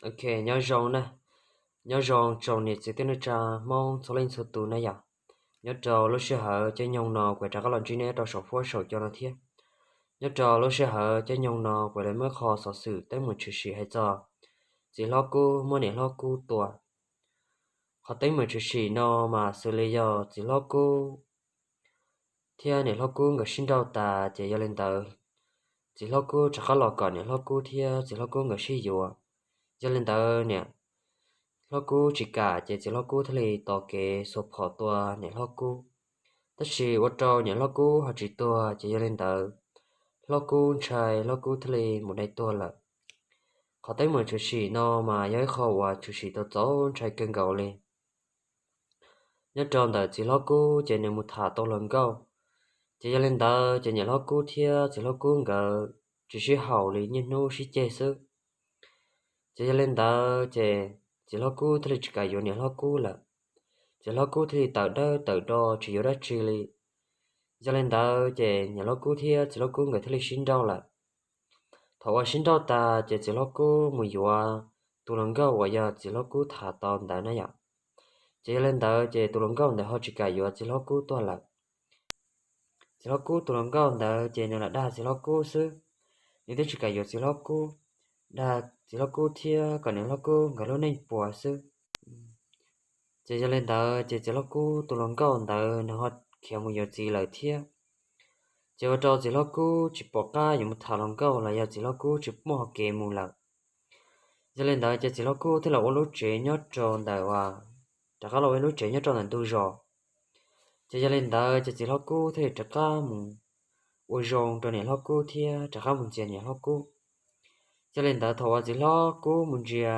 Ok, nyob zoo na, nyob zoo tsoom niam txiv kwv tij neej tsa Hmoob txhua leej txhua tus na yom. Nyob rau lub sij hawm caij nyoog no kuv rov qab los ntsib nej rau saum huab saum cua no thiab. Nyob rau lub sij hawm caij nyoog no kuv yuav muab qhov xov xwm teeb meem tshwm sim hais txog txiv hlob Kub muab niam hlob Kub tua. Qhov teeb meem tshwm sim no mas xws li yog txiv hlob Kub thiab niam hlob Kub nkawd sib nrauj tas ces yog li ntawd, txiv hlob Kub rov qab los kom niam hlob Kub thiab txiv hlob Kub nkawd sib yuav. Yog li ntawd niam hlob Kub tsis kam ces txiv hlob Kub thiaj li tos kev xuas phom tua niam hlob Kub. Tab sis ua rau niam hlob Kub ho tsis tuag ces yog li ntawd, hlob Kub ntshai hlob Kub thiaj li mus dai tuag lawm. Qhov teeb meem tshwm sim no mas yog ib qho uas tshwm sim tau txaus ntshai kawg nkaus li. Nyob rau ntawm txiv hlob Kub ces nws mus tham tau hluas nkauj, ces yog li ntawd ces niam hlob Kub thiab txiv hlob Kub nkawd tsis sib haum li, niaj hnub sib ceg xwb. Ces yog li ntawd ces txiv hlob Kub thiaj li tsis kam yuav niam hlob Kub lawm. Txiv hlob Kub thiaj li tawm dawb tawm do tsis yuav dab tsi li. Yog li ntawd ces niam hlob Kub thiab txiv hlob Kub nkawd thiaj li sib nrauj lawm. Thaum uas sib nrauj tas ces txiv hlob Kub mus yuav tus hluas nkauj uas yog txiv hlob Kub tham tau ntawd na yom. Ces yog li ntawd ces tus hluas nkauj ntawd ho tsis kam yuav txiv hlob Kub tuag lawm. Txiv hlob Kub tus hluas nkauj ntawd ces nws lam dag txiv hlob Kub xwb, nws twb tsis kam yuav txiv hlob Kub, dag txiv hlob Kub thiab kom niam hlob Kub nkawd lub neej puas xwb. Ces yog li ntawd ces txiv hlob Kub tus hluas nkauj ntawd nws ho khiav mus yuav txiv lawm thiab. Ces ua rau txiv hlob Kub tsis pom qab yuav mus tham hluas nkauj los yog txiv hlob Kub tsis muaj hau kev mus lawm. Yog li ntawd ces txiv hlob Kub thiaj los ua lub tsev nyob rau ntawm, rov qab los ua lub tsev nyob rau ntawm ntug zos. Ces yog li ntawd ces txiv hlob Kub thiaj li rov qab mus ua zoo rau niam hlob Kub thiab rov qab mus ntxias niam hlob Kub. Yog li ntawd thaum uas txiv hlob Kub mus ntsia,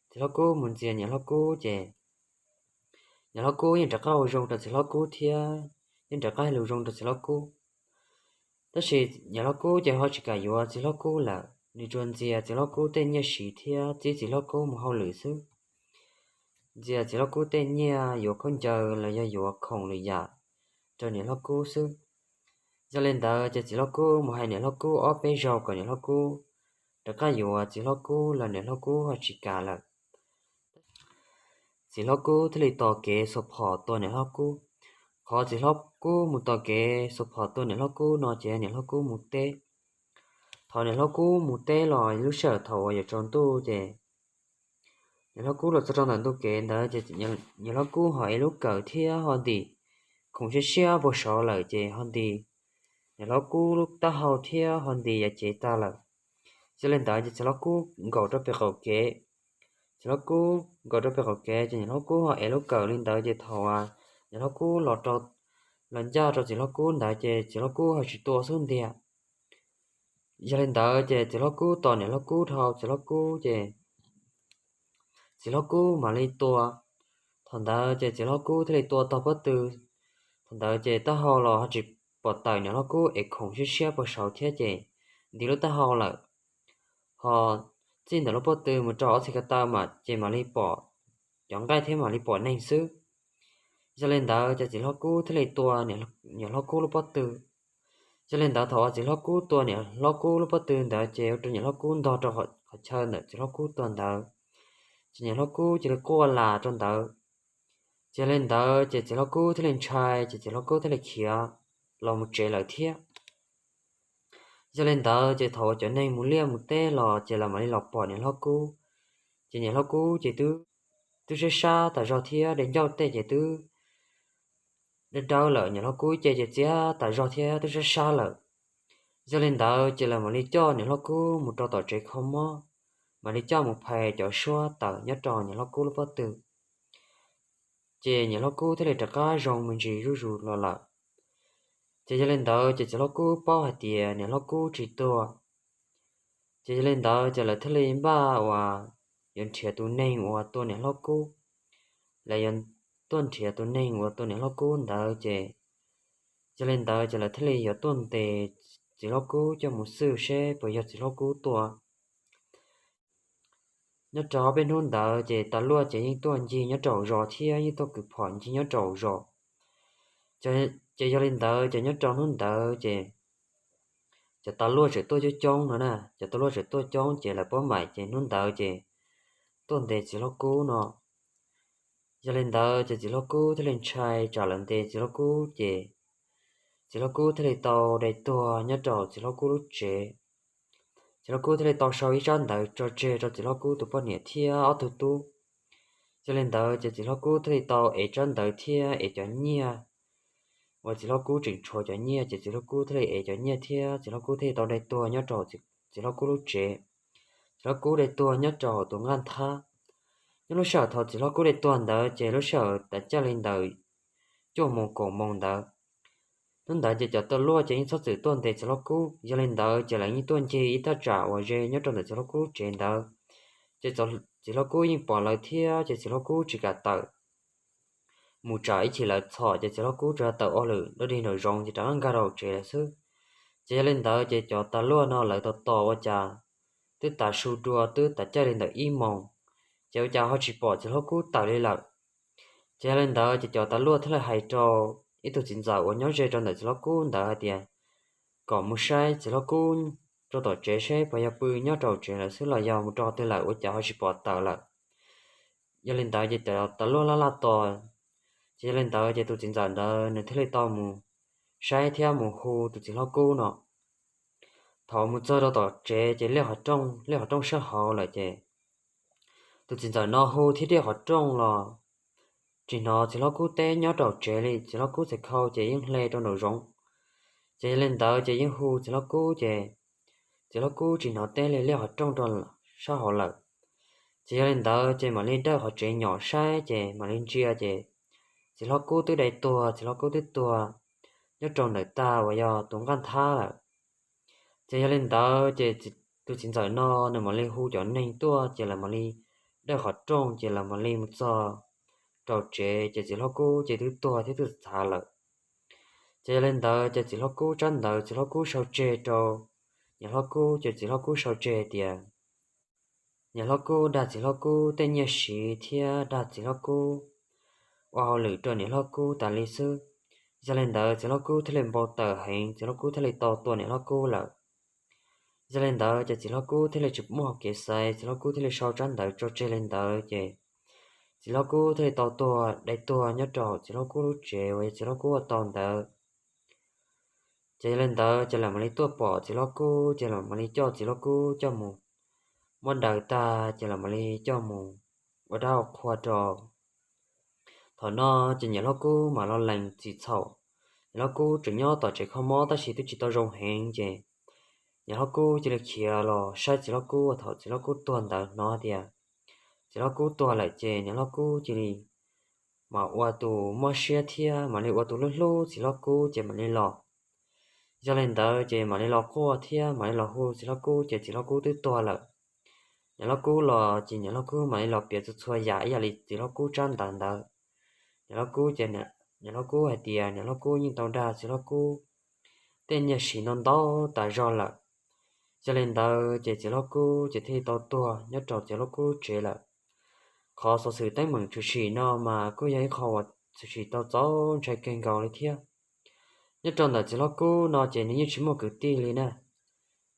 txiv hlob Kub mus ntxias niam hlob Kub ces niam hlob Kub yeej rov qab ua zoo rau txiv hlob Kub thiab yeej rov qab hais lus zoo rau txiv hlob Kub. Tab sis niam hlob Kub ces ho tsis kam yuav txiv hlob Kub lawm, nws tsuas ntxias txiv hlob Kub tej nyiaj siv thiab txib txiv hlob Kub mus hauj lwm xwb. Ntxias txiv hlob Kub tej nyiaj yuav khaub ncaws los yog yuav khoom lwm yam rau niam hlob Kub xwb. Yog li ntawd ces txiv hlob Kub mus hais niam hlob Kub ob peb zaug kom niam hlob Kub rov qab yuav txiv hlob Kub los niam hlob Kub ho tsis kam lawm. Txiv hlob Kub thiaj li tos kev xuas phom tua niam hlob Kub. Qhov txiv hlob Kub mus tos kev xuas phom tua niam hlob Kub no ces niam hlob Kub mus teb. Thaum niam hlob Kub mus teb los lub sij hawm thaum uas yuav tsaus ntuj ces niam hlob Kub los txog rau ntawm ntug kev ntawd ces niam hlob Kub ho ev lub kawm thiab ho ntim khoom siab siab puag saud lawm ces ho ntim niam hlob Kub lub taub hau thiab ho ntim yav cev tag lawm. Yog li ntawd ces txiv hlob Kub nkaum rau pem qaum kev. Txiv hlob Kub nkaum rau pem qaum kev ces niam hlob Kub ho ev lub kawm li ntawd ces thaum uas niam hlob Kub los rau, los ncaj rau txiv hlob Kub ntawd ces txiv hlob Kub ho tsis tua xub ntiag. Yog li ntawd ces txiv hlob Kub tos niam hlob Kub dhau txiv hlob Kub ces txiv hlob Kub mam li tua. Thaum ntawd ces txiv hlob Kub thiaj li tua tog pob tw. Thaum ntawd ces taub hau los ho tsis pom tawm niam hlob Kub ev khoom siab siab puag saud thiab ces ntim lub taub hau lawm. Ho txij ntawm lub pob tw mus rau ob txhais ko taw mas ces mam li pom cov nqaij thiab mam li pom neeg xwb. Yog li ntawd ces txiv hlob Kub thiaj li tua niam hlob Kub lub pob tw. Yog li ntawd thaum uas txiv hlob Kub tua niam hlob Kub lub pob tw ntawd ces ua rau niam hlob Kub ntog rau qhov chaw ntawm txiv hlob Kub tua ntawd, ces niam hlob Kub cia li quaj las rau ntawd. Ces yog li ntawd ces txiv hlob Kub thiaj li ntshai ces txiv hlob Kub thiaj li khiav los mus tsev lawm thiab. Yog li ntawd ces thaum uas cov neeg mus liaj mus teb los ces lawv mam li los pom niam hlob Kub. Ces niam hlob Kub ces twb, twb sab sab tas zog thiab dej ncauj tej ces twb dawb dawb lawm, niam hlob Kub ces ces txias tas zog thiab twb sab sab lawm. Yog li ntawd ces lawv mam li coj niam hlob Kub mus rau tom tsev kho mob, mam li coj mus phais cov suab tawm nyob rau niam hlob Kub lub pob tw. Ces niam hlob Kub thiaj li rov qab zoo me ntsis zuj zus los lawm. Ces yog li ntawd ces txiv hlob Kub paub hais tias niam hlob Kub tsis tuag. Ces yog li ntawd ces lawv thiaj li npaj uas yuav nrhiav tus neeg uas tua niam hlob Kub. Lawv yuav tuaj nrhiav tus neeg uas tua niam hlob Kub ntawd ces, yog li ntawd ces lawv thiaj li yuav tuaj ntes txiv hlob Kub coj mus xwj seb puas yog txiv hlob Kub tua. Nyob rau peb hnub ntawd ces tas luaj ces yeej tuaj ncig nyob rau zos thiab yeej tuaj kwv phom ncig nyob rau zos. Ces yog li ntawd ces nyob rau hnub ntawd ces cov tas luaj tseem tuaj coob coob no na, cov tas luaj tseem tuaj coob ces lawv pab maim ces hnub ntawd ces tuaj ntes txiv hlob kub no. Yog li ntawd ces txiv hlob kub thiaj li ntshai tsam lawv ntes txiv hlob kub ces txiv hlob kub thiaj li tau dai tuag nyob rau txiv hlob kub lub tsev. Txiv hlob kub thiaj li tau sau ib tsab ntawv tso tseg rau txiv hlob kub tus poj niam thiab ob tug tub. Yog li ntawd ces txiv hlob kub thiaj li tau ev tsab ntawv thiab ev cov nyiaj uas txiv hlob kub tseem tshuav cov nyiaj ces txiv hlob kub thiaj li ev cov nyiaj thiab txiv hlob kub thiaj li tau dai tuag nyob rau txiv hlob kub lub tsev. Txiv hlob kub dai tuag nyob rau hauv tus nqaj nthab. Nyob lub sij hawm thaum txiv hlob kub dai tuag ntawd ces lub sij hawm tawm caj li ntawm cuaj moos kaum moos ntawd. Hnub ntawd ces cov tawj luaj ces yeej txhob txwm tuaj ntes txiv hlob kub, yog li ntawd ces lawv yeej tuaj ncig ib thaj tsam uas ze nyob rau ntawm txiv hlob kub lub tsev ntawd. Ces txiv hlob kub yeej pom lawv thiab ces txiv hlob kub tsis kam tawm mus tsam ib chim lawv txhom ces txiv hlob kub tsuas tawm ua lwm dog dig nraum zoov ces rov qab nkag rau tsev lawm xwb. Ces yog li ntawd ces cov tawj luaj no lawv tos tos ua cas twb tas su dua twb tawm caj li ntawm ib moos, ces ua cas ho tsis pom txiv hlob kub tawm li lawm. Ces yog li ntawd ces cov tawj luaj thiaj li hais rau ib tug txiv ntxawm uas nyob ze rau ntawm txiv hlob kub ntawd hais tias kom mus saib txiv hlob kub rau tom tsev seb puas yog pw nyob rau tsev lawm xwb los yog mus rau twg lawm ua cas ho tsis pom tawm lawm. Yog li ntawd ces cov tawj luaj laj laj tos. Ces yog li ntawd ces tus txiv ntxawm ntawd nws thiaj li tau mus saib thiab mus hu tus txiv hlob kub no. Thaum mus txog rau tom tsev ces liaj qhov rooj, liaj qhov rooj sab hauv lawm ces tus txiv ntxawm no hu thiab liaj qhov rooj los tsis hnov txiv hlob kub teb nyob rau tsev li, txiv hlob kub txhais khau ces yeej hle rau nraum zoov. Ces yog li ntawd ces yeej hu txiv hlob kub ces txiv hlob kub tsis hnov teb li, liaj qhov rooj rau sab hauv lawm. Ces yog li ntawd ces mam li dawj qhov tsev nyom saib ces mam li ntsia ces txiv hlob kub twb dai tuag, txiv hlob kub twb tuag nyob rau ntawm tag uas yog tus nqaj nthab lawm. Ces yog li ntawd ces tus txiv ntxawm no nws mam li hu cov neeg tuaj ces lawv mam li dawj qhov rooj ces lawv mam li mus txog rau tsev ces txiv hlob kub ces twb tuag thiab twb txhav lawm. Ces yog li ntawd ces txiv hlob kub tsab ntawv txiv hlob kub sau tseg rau niam hlob kub ces txiv hlob kub sau tseg tias niam hlob kub dag txiv hlob kub tej nyiaj siv thiab dag txiv hlob kub ua hauj lwm rau niam hlob kub tas li xwb. Yog li ntawd txiv hlob kub thiaj li npau taws heev, txiv hlob kub thiaj li tau tua niam hlob kub lawm. Yog li ntawd ces txiv hlob kub thiaj li tsis muaj hauv kev xaiv, txiv hlob kub thiaj li sau tsab ntawv tso tseg li ntawd ces txiv hlob kub thiaj li tau tuag dai tuag nyob rau txiv hlob kub lub tsev uas yog txiv hlob kub ua tau ntawd. Ces yog li ntawd ces lawv mam li tuaj pom txiv hlob kub ces lawv mam li coj txiv hlob kub coj mus muab daws tag ces lawv mam li coj mus ua dab ua qhua rau. Thaum no ces niam hlob kub mam los lees txim txhaum. Niam hlob kub tseem nyob tom tsev kho mob tab sis twb tsis tau zoo heev ces niam hlob kub cia li khiav los saib txiv hlob kub uas thaum txiv hlob kub tuag ntawd hnov tias txiv hlob kub tuag lawm ces niam hlob kub cia li mam ua tus mob siab thiab mam li ua tus hlub hlub txiv hlob kub ces mam li los. Yog li ntawd ces mam li los quaj thiab mam li los hu txiv hlob kub ces txiv hlob kub twb tuag lawm. Niam hlob kub los ces niam hlob kub mam li los piav txhua txhua yam ib yam li txiv hlob kub tsab ntawv ntawd. Niam hlob kub ces niam hlob kub hais tias niam hlob kub yeej tau dag txiv hlob kub tej nyiaj siv ntau ntau tas zog lawm. Yog li ntawd ces txiv hlob kub ces thiaj li tau tuag nyob rau txiv hlob kub tsev lawm. Qhov xov xwm teeb meem tshwm sim no mas kuj yog ib qho uas tshwm sim tau txaus ntshai kawg nkaus li thiab. Nyob rau ntawm txiv hlob kub no ces nws yeej tsis muaj kwv tij li na,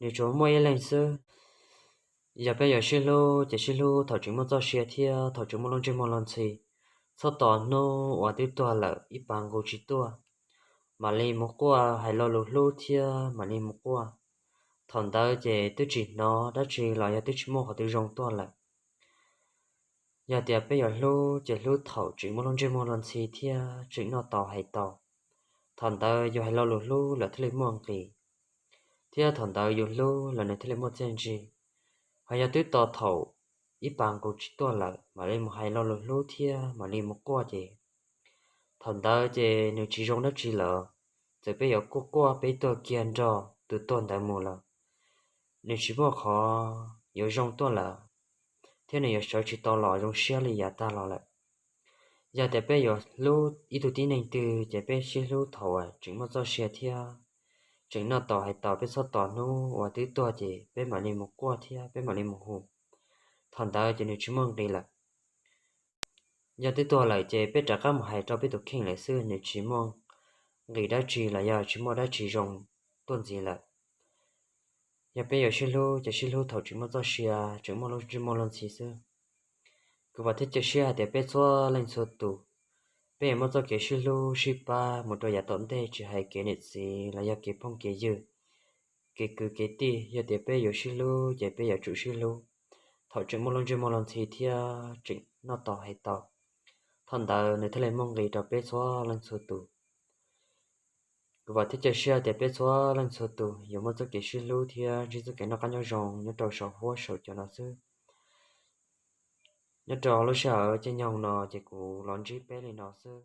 nws tsuas muaj ib leeg xwb. Yog peb yuav sib hlub ces sib hlub thaum tseem muaj txoj sia thiab thaum tseem muaj lub ntsej muag luag ntxhi, txhob tos hnub uas twb tuag lawm ib pas nqus tsis tuaj, mam li mus quaj hais lo lus hlub thiab mam li mus quaj. Thaum ntawd ces twb tsis hnov dab tsi los yog twb tsis muaj qhov twg zoo tuaj lawm. Yog tias peb yuav hlub ces hlub thaum tseem muaj lub ntsej muag luag ntxhi thiab tseem noj tau hais tau. Thaum ntawd yus hais lo lus hlub los thiaj li muaj nqis, thiab thaum ntawd yus hlub los nws thiaj li muaj txiaj ntsig. Ho yog twb tos thaum ib pas nqus tsis tuaj lawm mam li mus hais lo lus hlub thiab mam li mus quaj ces thaum ntawd ces nws tsis zoo dab tsi lawm. Txawm peb yuav quaj quaj peb tuag kiag nrog tus tuag ntawd mus los nws tsis muaj qhov yuav zoo tuaj lawm, thiab nws yuav sawv tsis tau los zoo siab li yav tag los lawm. Yog tias peb yuav hlub ib tug tib neeg twg ces peb sib hlub thaum uas tseem muaj txoj sia thiab tseem noj tau hais tau, peb txhob tos hnub uas twb tuag ces peb mam li mus quaj thiab peb mam li mus hu. Thaum ntawd ces nws tsis muaj nqis lawm. Yog twb tuag lawm ces peb rov qab mus hais rau peb tus kheej lawm xwb, nws tsis muaj nqis dab tsi los yog tsis muaj dab tsi zoo tuaj ntxiv lawm. Yog peb yuav sib hlub ces sib hlub thaum tseem muaj txoj sia, tseem muaj lub ntsej muag luag ntxhi xwb. Kuv vam thiab cia siab hais tias peb txhua leej txhua tus, peb yuav muaj txoj kev sib hlub sib pab mus rau yav tom ntej, tsis hais kev niam txiv los yog kev phooj kev ywg, kev kwv kev tij. Yog tias peb yuav sib hlub ces peb yuav tsum sib hlub thaum tseem muaj lub ntsej muag los ntxhi thiab tseem noj tau hais tau, thaum ntawd nws thiaj li muaj nqis rau peb txhua leej txhua tus. Kuv vam thiab cia siab tias peb txhua leej txhua tus yuav muaj txoj kev sib hlub thiab ntsib txoj kev noj qab nyob zoo nyob rau saum huab saum cua no xwb. Nyob rau lub sij hawm caij nyoog no ces kuv los ntsib peb li no xwb.